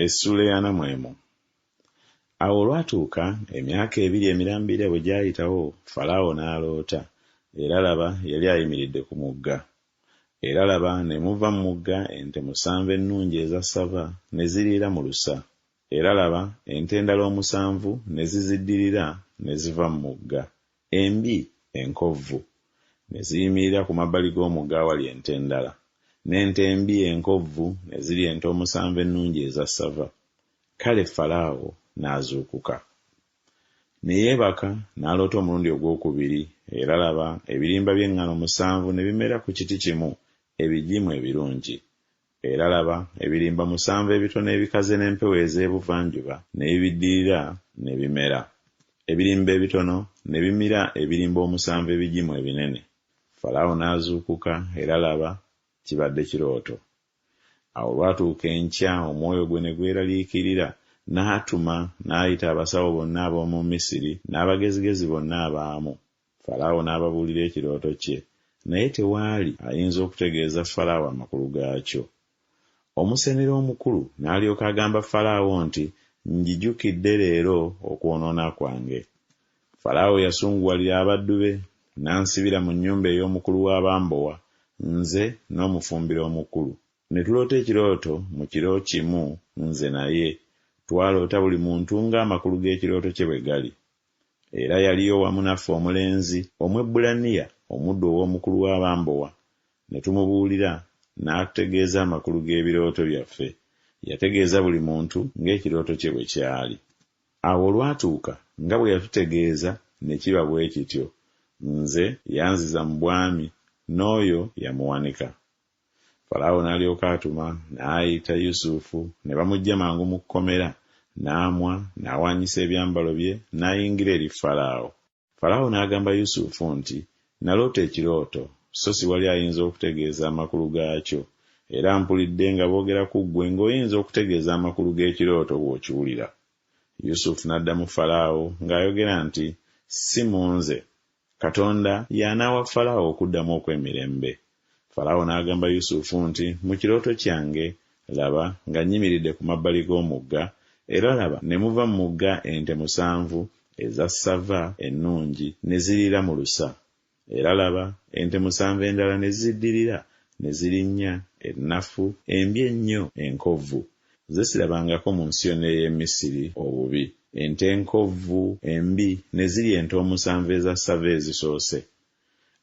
Essuula ey'ana mu emu. Awo olwatuuka, emyaka ebiri emirambirira bwe gyayitawo, Falaawo n'aloota, era laba, yali ayimiridde ku mugga. Era laba, ne muva mu mugga ente musanvu ennungi eza ssava, ne ziriira mu lusa. Era laba, ente endala omusanvu ne ziziddirira ne ziva mu mugga, embi, enkovvu, ne ziyimirira ku mabbali g'omugga awali ente endala. N'ente embi enkovvu ne zirya ente omusanvu ennungi eza ssava. Kale Falaawo n'azuukuka. Ne yeebaka, n'aloota omulundi ogw'okubiri, era laba, ebirimba by'eŋŋano musanvu ne bimera ku kiti kimu, ebigimu ebirungi. Era laba, ebirimba musanvu ebitono ebikaze n'empewo ez'ebuvanjuba ne bibiddirira ne bimera. Ebirimba ebitono ne bimira ebirimba omusanvu ebigimu ebinene. Falaawo n'azuukuka, era laba, kibadde kirooto. Awo olwatuuka enkya omwoyo gwe ne gweraliikirira, n'atuma n'ayita abasawo bonna ab'omu Misiri n'abagezigezi bonna abaamu. Falaawo n'ababuulira ekirooto kye, naye tewaali ayinza okutegeeza Falaawo amakulu gaakyo. Omusenero omukulu n'alyoka agamba Falaawo nti, Njijukidde leero okwonoona kwange. Falaawo yasunguwalira abaddu be, n'ansibira mu nnyumba ey'omukulu w'abambowa, nze n'omufumbiro omukulu. Ne tuloota ekirooto mu kiro kimu nze naye, twaloota buli muntu ng'amakulu g'ekirooto kye bwe gali. Era yaliyo wamu naffe omulenzi Omwebbulaniya, omuddu ow'omukulu w'abambowa, ne tumubuulira, n'atutegeeza amakulu g'ebirooto byaffe. Yategeeza buli muntu ng'ekirooto kye bwe kyali. Awo olwatuuka nga bwe yatutegeeza ne kiba bwe kityo, nze yanziza mu bwami, n'oyo yamuwanika. Falaawo n'alyoka atuma, n'ayita Yusufu, ne bamuggya mangu mu kkomera, n'amwa, n'awaanyisa ebyambalo bye, n'ayingira eri Falaawo. Falaawo n'agamba Yusufu nti, Naloota ekirooto, so siwali ayinza okutegeeza amakulu gaakyo, era mpulidde nga boogera ku ggwe ng'oyinza okutegeeza amakulu g'ekirooto bw'okiwulira. Yusufu n'addamu Falaawo ng'ayogera nti, Si mu nze, Katonda y'anaawa Falaawo okuddamu okw'emirembe. Falaawo n'agamba Yusufu nti, Mu kirooto kyange, laba, nga nnyimiridde ku mabbali g'omugga, era laba, ne muva mu mugga ente musanvu eza ssava ennungi, ne ziriira mu lusa. Era laba, ente musanvu endala ne ziddirira, ne zirinnya, ennafu, embi ennyo, enkovvu, ze sirabangako mu nsi yonna ey'e Misiri obubi. Ente enkovvu, embi, ne zirya ente omusanvu eza ssava ezisoose.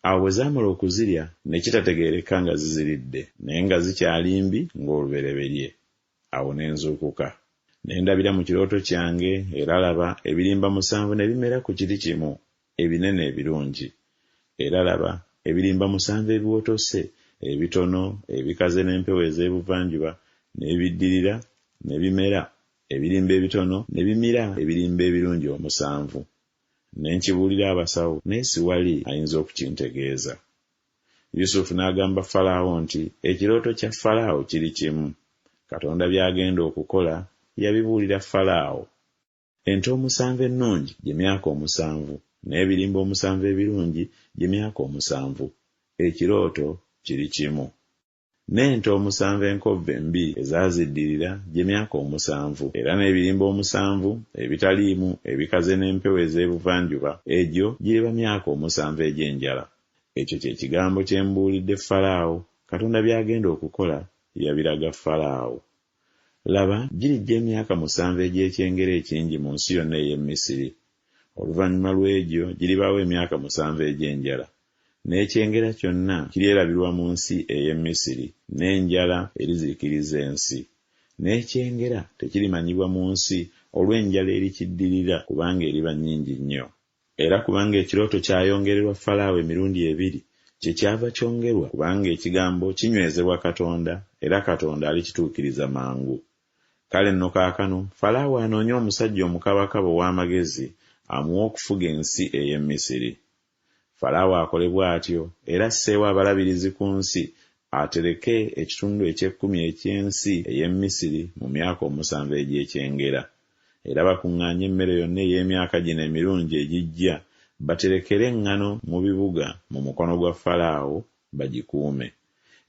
Awo bwe zaamala okuzirya, ne kitategeerekeka nga ziziridde, naye nga zikyali mbi ng'olubereberye. Awo ne nzuukuka. Ne ndabira mu kirooto kyange, era laba, ebirimba musanvu ne bimera ku kiti kimu, ebinene ebirungi. Era laba, ebirimba musanvu ebiwotose, ebitono, ebikaze n'empewo ez'ebuvanjuba, ne bibiddirira, ne bimera, ebirimba ebitono ne bimira ebirimba ebirungi omusanvu. Ne nkibuulira abasawo, naye siwali ayinza okukintegeeza. Yusufu n'agamba Falaawo nti, Ekirooto kya Falaawo kiri kimu. Katonda by'agenda okukola, yabibuulira Falaawo. Ente omusanvu ennungi gye myaka omusanvu, n'ebirimba omusanvu ebirungi gye myaka omusanvu. Ekirooto kiri kimu. N'ente omusanvu enkovvu embi ezaaziddirira gye myaka omusanvu, era n'ebirimba omusanvu ebitaliimu ebikaze n'empewo ez'ebuvanjuba, egyo giriba myaka omusanvu egy'enjala. Ekyo kye kigambo kye mbuulidde Falaawo, Katonda by'agenda okukola yabiraga Falaawo. Laba, girijja emyaka musanvu egy'ekyengera ekingi mu nsi yonna ey'e Misiri. Oluvannyuma lw'egyo giribaawo emyaka musanvu egy'enjala. N'ekyengera kyonna kiryerabirwa mu nsi ey'e Misiri, n'enjala erizikiriza ensi. N'ekyengera tekirimanyibwa mu nsi olw'enjala erikiddirira, kubanga eriba nnyingi nnyo. Era kubanga ekirooto kyayongererwa Falaawo emirundi ebiri, kyekyava kyongerwa, kubanga ekigambo kinywezebwa Katonda, era Katonda alikituukiriza mangu. Kale nno kaakano Falaawo anoonye omusajja omukabakaba ow'amagezi amuwe okufuga ensi ey'e Misiri. Falaawo akole bw'atyo, era asseewo abalabirizi ku nsi, atereke ekitundu eky'ekkumi eky'ensi ey'e Misiri mu myaka omusanvu egy'ekyengera. Era bakuŋŋaanye emmere yonna ey'emyaka gino emirungi egijja, baterekere eŋŋano mu bibuga mu mukono gwa Falaawo, bagikuume.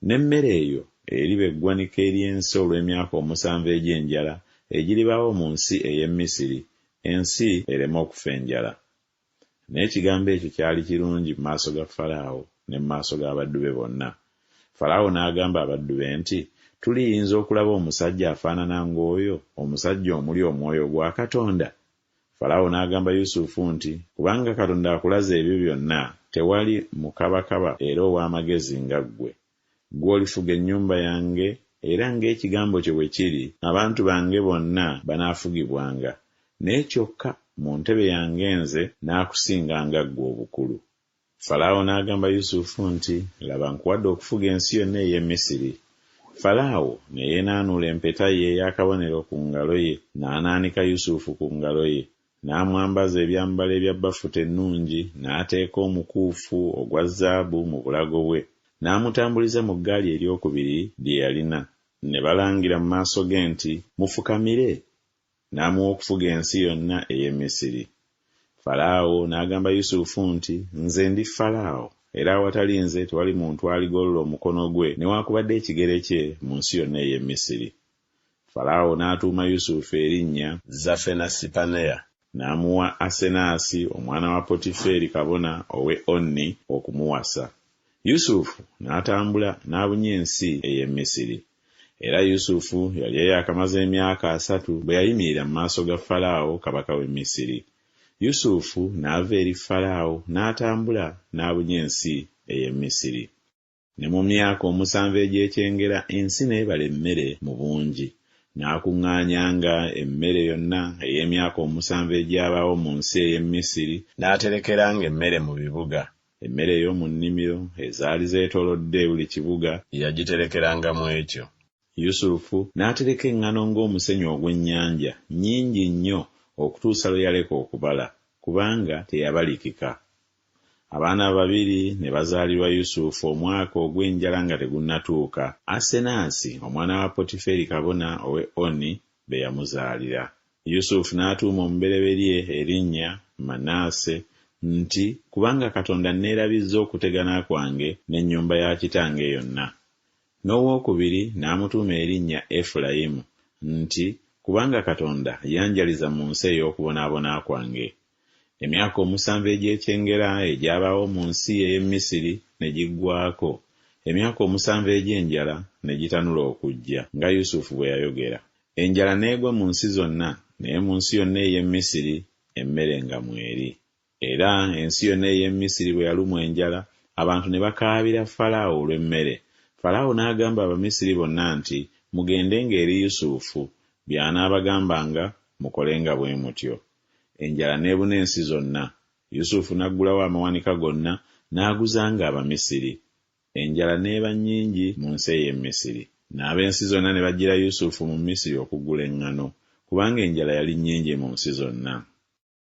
N'emmere eyo eriba eggwanika ery'ensi olw'emyaka omusanvu egy'enjala egiribaawo mu nsi ey'e Misiri, ensi ereme okufa enjala. N'ekigambo ekyo kyali kirungi mu maaso ga Falaawo ne mu maaso g'abaddu be bonna. Falaawo n'agamba abaddu be nti, Tuliyinza okulaba omusajja afaanana ng'oyo, omusajja omuli omwoyo gwa Katonda? Falaawo n'agamba Yusufu nti, Kubanga Katonda akulaze ebyo byonna, tewali mukabakaba era ow'amagezi nga ggwe. Ggwe olifuga ennyumba yange, era ng'ekigambo kyo bwe kiri, abantu bange bonna banaafugibwanga, naye kyokka mu ntebe yange nze naakusinganga ggwe obukulu. Falaawo n'agamba Yusufu nti, Laba nkuwadde okufuga ensi yonna ey'e Misiri. Falaawo ne yeenaanuula empeta ye ey'akabonero ku ngalo ye, n'anaanika Yusufu ku ngalo ye. N'amwambaza ebyambalo ebya bafuta ennungi, n'ateeka omukuufu ogwa zaabu mu bulago bwe, n'amutambuliza mu ggaali eryokubiri lye yalina. Ne balangira mu maaso ge nti, Mufukamire! N'amuwa okufuga ensi yonna ey'e Misiri. Falaawo n'agamba Yusufu nti, Nze ndi Falaawo, era awatali nze tewali muntu aligolola omukono gwe newakubadde ekigere kye mu nsi yonna ey'e Misiri. Falaawo n'atuuma Yusufu erinnya Zafenasipaneya, n'amuwa Asenaasi omwana wa Potiferi kabona ow'e Onni okumuwasa. Yusufu n'atambula n'abunya ensi ey'e Misiri. Era Yusufu yali eyaakamaze emyaka asatu bwe yayimirira mu maaso ga Falaawo kabaka w'e Misiri. Yusufu n'ava eri Falaawo n'atambula n'abunya ensi ey'e Misiri. Ne mu myaka omusanvu egy'ekyengera ensi n'ebala emmere mu bungi. N'akuŋŋaanyanga emmere yonna ey'emyaka omusanvu egyabaawo mu nsi ey'e Misiri, n'aterekeranga emmere mu bibuga, emmere ey'omu nnimiro ezaali zeetoolodde buli kibuga yagiterekeranga mu ekyo. Yusufu n'atereka eŋŋano ng'omusenyu ogw'ennyanja, nnyingi nnyo okutuusa lwe yaleka okubala, kubanga teyabalikika. Abaana babiri ne bazaalirwa Yusufu omwaka ogw'enjala nga tegunnatuuka, Asenaasi omwana wa Potiferi kabona ow'e Oni be yamuzaalira. Yusufu n'atuuma omubereberye erinnya Manase nti, Kubanga Katonda anneerabizza okutegana kwange n'ennyumba ya kitange yonna. N'owokubiri n'amutuuma erinnya Efulayimu nti, Kubanga Katonda yanjaliza mu nsi ey'okubonaabona kwange. Emyaka omusanvu egy'ekyengera egyabaawo mu nsi ey'e Misiri ne giggwaako, emyaka omusanvu egy'enjala ne gitanula okujja, nga Yusufu bwe yayogera. Enjala n'egwa mu nsi zonna, naye mu nsi yonna ey'e Misiri emmere nga mweri. Era ensi yonna ey'e Misiri bwe yalumwa enjala, abantu ne bakaabira Falaawo olw'emmere. Falaawo n'agamba Abamisiri bonna nti, Mugendenga eri Yusufu, by'anaabagambanga mukolenga bwe mutyo. Enjala n'ebuna ensi zonna. Yusufu n'aggulawo amawanika gonna, n'aguzanga Abamisiri. Enjala n'eba nnyingi mu nsi ey'e Misiri. N'ab'ensi zonna ne bajjira Yusufu mu Misiri okugula eŋŋano, kubanga enjala yali nnyingi mu nsi zonna.